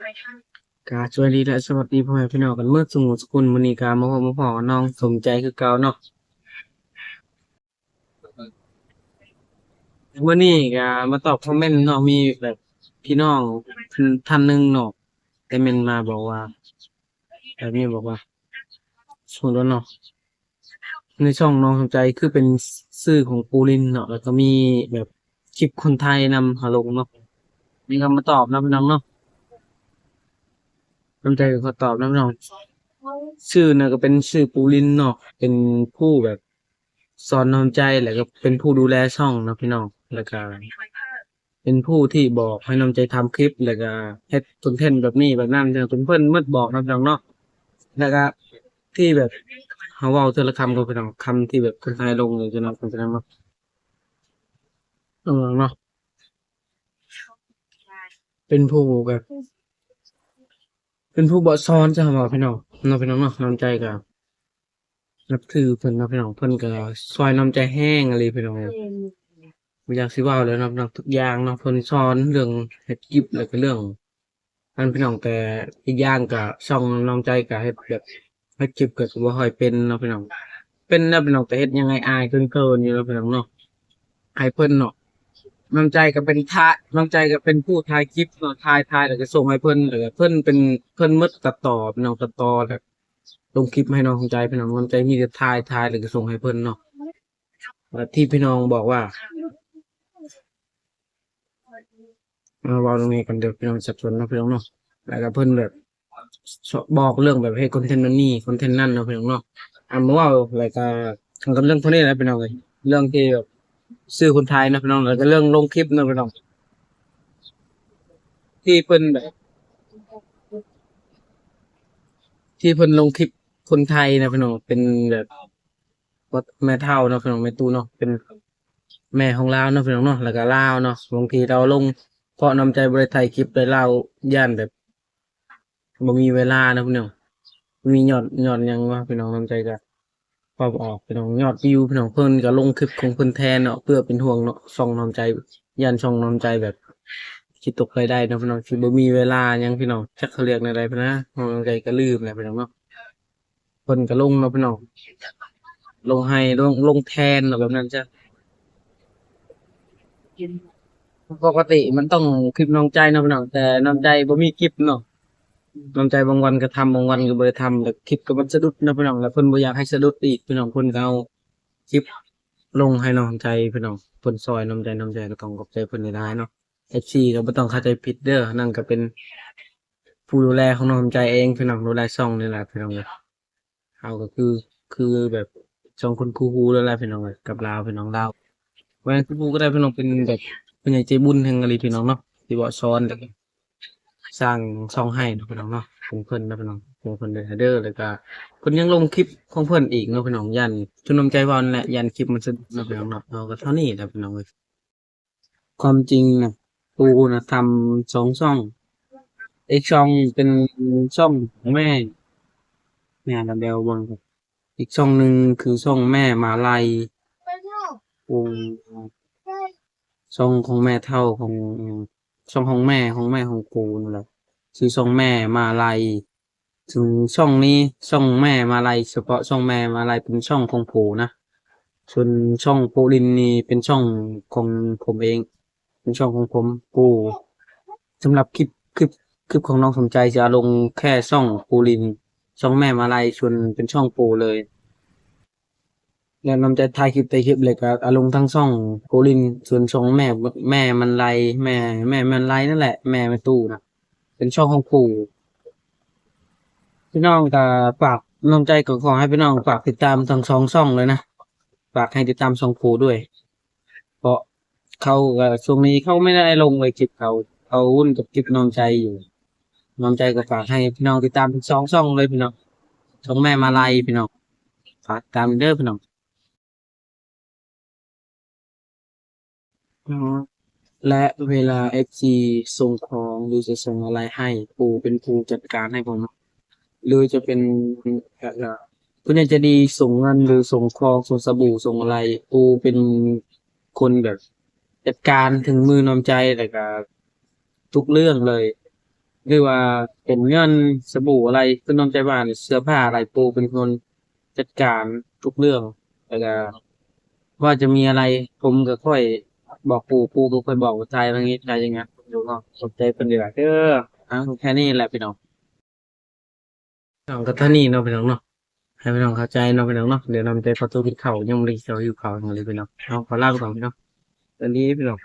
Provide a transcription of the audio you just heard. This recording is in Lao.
ກະສະບາຍດີ ແລະ ສະຫວັດດີພໍ່ແມ່ພີ່ນ້ອງກັນໝົດສູ່ໝູ່ສູ່ຄົນ. ມື້ນີ້ກະມາພົບມາພໍ້ກັບນ້ອງສົມໃຈຄືເກົ່າເນາະ. ມື້ນີ້ກະມາຕອບຄອມເມັນເນາະ, ມີແບບພີ່ນ້ອງທ່ານໜຶ່ງເນາະ ຄອມເມັນມາບອກວ່າ ແບບນີ້ ບອກວ່າ ສົມມຸດວ່າເນາະ ໃນຊ່ອງນ້ອງສົມໃຈຄືເປັນຊື່ຂອງປູລິນເນາະ ແລ້ວກໍມີແບບຄລິບຄົນໄທນຳຫາລົງເນາະ. ນີ້ກໍມາຕອບນຳພີ່ນ້ອງເນາະ, ນ້ອງສົມໃຈກໍຂໍຕອບນຳພີ່ນ້ອງ. ຊື່ນະກໍເປັນຊື່ປູລິນເນາະ, ເປັນຜູ້ແບບສອນນ້ອງສົມໃຈ ແລ້ວກໍເປັນຜູ້ດູແລຊ່ອງເນາະພີ່ນ້ອງ, ແລ້ວກໍ ເປັນຜູ້ທີ່ບອກໃຫ້ນ້ອງໃຈທຳຄລິບ ແລ້ວກະເຮັດຄອນເທັນແບບນີ້ແບບນັ້ນ ເປັນເພິ່ນໝົດບອກນຳພີ່ນ້ອງເນາະ. ແລ້ວກະທີ່ແບບເຮົາເວົ້າເທື່ອລະຄຳກໍພີ່ນ້ອງ, ຄຳທີ່ແບບຄົນໄທລົງເລີຍພີ່ນ້ອງ, ເນາະ ເປັນຜູ້ແບບ ເປັນຜູ້ບອກສອນຊະວ່າພີ່ນ້ອງ ເນາະ ພີ່ນ້ອງເນາະ. ນ້ອງໃຈກະ ນັບຖືເພິ່ນເນາະພີ່ນ້ອງ, ເພິ່ນກໍຊ່ອຍນ້ອງໃຈແຮງອີ່ຫຼີພີ່ນ້ອງເອີຍ. ບໍ່ຢາກຊິເວົ້າແລ້ວເນາະພີ່ນ້ອງ, ທຸກຢ່າງເນາະ ເພິ່ນສອນເລື່ອງເຮັດຄລິບ ແລ້ວກໍເລື່ອງນັ້ນພີ່ນ້ອງ. ແຕ່ອີກຢ່າງກໍຊ່ອງນ້ອງໃຈກໍເຮັດແບບເຮັດຄລິບກໍບໍ່ຄ່ອຍເປັນເນາະພີ່ນ້ອງ, ເປັນແລ້ວພີ່ນ້ອງ ແຕ່ເຮັດຫຍັງອາຍໆເຂີນໆຢູ່ເນາະພີ່ນ້ອງເນາະ. ໃຫ້ເພິ່ນເນາະ, ນ້ອງໃຈກໍເປັນ ນ້ອງໃຈກໍເປັນຜູ້ຖ່າຍຄລິບເນາະ, ຖ່າຍ ຖ່າຍແລ້ວກໍສົ່ງໃຫ້ເພິ່ນ, ແລ້ວກໍເພິ່ນເປັນ ເພິ່ນໝົດຕັດຕໍ່ພີ່ນ້ອງ, ຕັດຕໍ່ແລ້ວ ລົງຄລິບໃຫ້ນ້ອງສົມໃຈພີ່ນ້ອງ. ນ້ອງໃຈມີແຕ່ຖ່າຍ ຖ່າຍແລ້ວກໍສົ່ງໃຫ້ເພິ່ນເນາະ. ແລ້ວທີ່ພີ່ນ້ອງບອກວ່າ ມາເວົ້າເລື່ອງນີ້ກັນເດີພີ່ນ້ອງ, ສັບສົນເນາະພີ່ນ້ອງເນາະ. ແລ້ວກໍເພິ່ນແບບ ບອກເລື່ອງແບບເຮັດຄອນເທັນນັ້ນນີ້ ຄອນເທັນນັ້ນເນາະພີ່ນ້ອງເນາະ. ອັນມາເວົ້າແລ້ວກໍກັນເລື່ອງພວກນີ້ແຫຼະພີ່ນ້ອງເອີຍ, ເລື່ອງທີ່ແບບຊື່ຄົນໄທເນາະພີ່ນ້ອງ, ແລ້ວກໍເລື່ອງລົງຄລິບເນາະພີ່ນ້ອງ. ທີ່ເພິ່ນແບບ ທີ່ເພິ່ນລົງຄລິບຄົນໄທນະພີ່ນ້ອງ, ເປັນແບບ ແມ່ເຖົ້າເນາະພີ່ນ້ອງ, ແມ່ຕູ້ເນາະ, ເປັນແມ່ຂອງລາວເນາະພີ່ນ້ອງເນາະ, ແລ້ວກໍລາວເນາະ. ບາງທີລາວລົງ ເພາະນ້ອງໃຈບໍ່ໄດ້ຖ່າຍຄລິບ ແຕ່ລາວຢ້ານແບບບໍ່ມີເວລາເນາະພີ່ນ້ອງ. ມີຍອດ ຍອດຫຍັງວະພີ່ນ້ອງ, ນ້ອງໃຈກໍເວົ້າບໍ່ອອກພີ່ນ້ອງ, ຍອດວິວພີ່ນ້ອງ. ເພິ່ນກໍລົງຄລິບຂອງເພິ່ນແທນເນາະ ເພື່ອເປັນຫ່ວງເນາະ ຊ່ອງນ້ອງໃຈ, ຢ້ານຊ່ອງນ້ອງໃຈແບບຊິຕົກລາຍໄດ້ເນາະພີ່ນ້ອງ, ຊິບໍ່ມີເວລາຫຍັງພີ່ນ້ອງ. ຈັກເຂົາລຽກແນວໃດພຸ້ນນະ, ນ້ອງໃຈກໍລືມແລ້ວພີ່ນ້ອງເນາະ. ເພິ່ນກໍລົງເນາະພີ່ນ້ອງ, ລົງໃຫ້ ລົງ ລົງແທນເນາະ ແບບນັ້ນຊະ. ປົກກະຕິມັນຕ້ອງຄລິບນ້ອງໃຈເນາະພີ່ນ້ອງ, ແຕ່ນ້ອງໃຈບໍ່ມີຄລິບເນາະ. ນ້ອງໃຈບາງວັນກໍທຳ ບາງວັນກໍບໍ່ໄດ້ທຳ, ແລ້ວຄລິບກໍມັນສະດຸດເນາະພີ່ນ້ອງ, ແລ້ວເພິ່ນບໍ່ຢາກໃຫ້ສະດຸດອີກພີ່ນ້ອງ, ເພິ່ນກໍເອົາຄລິບລົງໃຫ້ນ້ອງໃຈພີ່ນ້ອງ, ເພິ່ນຊ່ອຍນ້ອງໃຈ, ນ້ອງໃຈກໍຕ້ອງຂອບໃຈເພິ່ນຫຼາຍໆເນາະ. ເອັຟຊີ ກໍບໍ່ຕ້ອງເຂົ້າໃຈຜິດເດີ, ນັ້ນກໍເປັນຜູ້ດູແລຂອງນ້ອງໃຈເອງພີ່ນ້ອງ, ດູແລຊ່ອງນີ້ແຫຼະພີ່ນ້ອງເອີຍ. ເຮົາກໍຄື ຄືແບບສອງຄົນຄູ່ຫູເລີຍແຫຼະພີ່ນ້ອງເອີຍ ກັບລາວ ພີ່ນ້ອງລາວ. ບໍ່ແມ່ນຄູ່ຫູກໍໄດ້ພີ່ນ້ອງ, ເປັນແບບຜູ້ໃຫຍ່ໃຈບຸນແຮງອີ່ຫຼີພີ່ນ້ອງເນາະ, ທີ່ເວົ້າສອນ ແລ້ວກໍສ້າງຊ່ອງໃຫ້ເນາະພີ່ນ້ອງເນາະ, ຂອງເພິ່ນເນາະພີ່ນ້ອງ, ຂອງເພິ່ນເດີ ເດີ. ແລ້ວກໍເພິ່ນຍັງລົງຄລິບຂອງເພິ່ນອີກເນາະພີ່ນ້ອງ, ຢ້ານ ຄືນ້ອງໃຈເວົ້ານັ້ນແຫຼະ, ຢ້ານຄລິບມັນສະດຸດເນາະພີ່ນ້ອງເນາະ. ເຮົາກໍເທົ່ານີ້ແຫຼະພີ່ນ້ອງເອີຍ. ຄວາມຈິງນະ ປູນະທຳສອງຊ່ອງ, ອີກຊ່ອງເປັນຊ່ອງຂອງແມ່ ແມ່ລະແບວເບິ່ງ, ອີກຊ່ອງໜຶ່ງຄືຊ່ອງແມ່ມາໄລ, ໂອ້ ຊ່ອງຂອງແມ່ເຖົ້າ ຂອງ ຊ່ອງຂອງແມ່ ຂອງແມ່ຂອງປູນັ້ນແຫຼະ, ຊື່ຊ່ອງແມ່ມາໄລ. ເຊິ່ງຊ່ອງນີ້ ຊ່ອງແມ່ມາໄລ ສະເພາະຊ່ອງແມ່ມາໄລເປັນຊ່ອງຂອງປູນະ, ສ່ວນຊ່ອງປູລິນນີ້ເປັນຊ່ອງຂອງຜົມເອງ, ເປັນຊ່ອງຂອງຜົມ ປູ. ສຳລັບຄລິບ ຄລິບ ຄລິບຂອງນ້ອງສົມໃຈຈະລົງແຄ່ຊ່ອງປູລິນ, ຊ່ອງແມ່ມາໄລ ສ່ວນເປັນຊ່ອງປູເລີຍ. ແລ້ວນ້ອງໃຈຖ່າຍຄລິບ ຖ່າຍຄລິບ ແລ້ວກໍເອົາລົງທັງຊ່ອງໂກລິນ, ສ່ວນຊ່ອງແມ່ ແມ່ມັນໄລ ແມ່ ແມ່ມັນໄລນັ້ນແຫຼະ ແມ່ ແມ່ຕູ້ນະ ເປັນຊ່ອງຂອງປູ. ພີ່ນ້ອງກໍຝາກ ນ້ອງໃຈກໍຂໍໃຫ້ພີ່ນ້ອງຝາກຕິດຕາມທັງສອງຊ່ອງເລີຍນະ, ຝາກໃຫ້ຕິດຕາມຊ່ອງປູດ້ວຍ. ເພາະເຂົາກໍຊ່ວງນີ້ເຂົາບໍ່ໄດ້ລົງເລີຍຄລິບເຂົາ, ເຂົາວຸ້ນກັບຄລິບນ້ອງໃຈຢູ່. ນ້ອງໃຈກໍຝາກໃຫ້ພີ່ນ້ອງຕິດຕາມທັງສອງຊ່ອງເລີຍພີ່ນ້ອງ, ຊ່ອງແມ່ມາໄລພີ່ນ້ອງ, ຝາກຕິດຕາມເດີພີ່ນ້ອງ. ແລະເວລາເອັຟຊີສົ່ງຂອງ ຫຼືຈະສົ່ງອະໄລໃຫ້, ປູເປັນຜູ້ຈັດການໃຫ້ເພິ່ນເນາະ. ຫຼືຈະເປັນ ເອີ ເອີ ຜູ້ໃຫຍ່ໃຈດີສົ່ງເງິນ ຫຼືສົ່ງຂອງ ສົ່ງສະບູ່ ສົ່ງອະໄລ, ປູເປັນຄົນແບບຈັດການເຖິງມືນ້ອງໃຈ ແລ້ວກະທຸກເລື່ອງເລີຍ. ຫຼືວ່າເປັນເງິນ ສະບູ ອະໄລ ຄືນ້ອງໃຈຫວານ ເສື້ອຜ້າອະໄລ ປູເປັນຄົນຈັດການທຸກເລື່ອງ ແລ້ວກະວ່າຈະມີອະໄລ ຜົມກະຄ່ອຍບອກປູ ປູກະຄ່ອຍບອກຜູ້ຊາຍວ່າເຮັດໄດ້ຈັ່ງໃດຢູ່ເນາະ ຂອບໃຈເພິ່ນຫຼາຍໆເດີ. ເອົາ ແຄ່ນີ້ແຫຼະພີ່ນ້ອງ. ພີ່ນ້ອງກະເທົ່ານີ້ເນາະພີ່ນ້ອງເນາະ ໃຫ້ພີ່ນ້ອງເຂົ້າໃຈເນາະພີ່ນ້ອງເນາະ. ດຽວນ້ອງໄປຂໍໂຕກິນເຂົ້າ ຍັງບໍ່ໄດ້ເຂົ້າ ຫິວເຂົ້າຫຍັງເລີຍພີ່ນ້ອງ. ເອົາ ຂໍລາໄປກ່ອນພີ່ນ້ອງ ສະບາຍດີພີ່ນ້ອງ.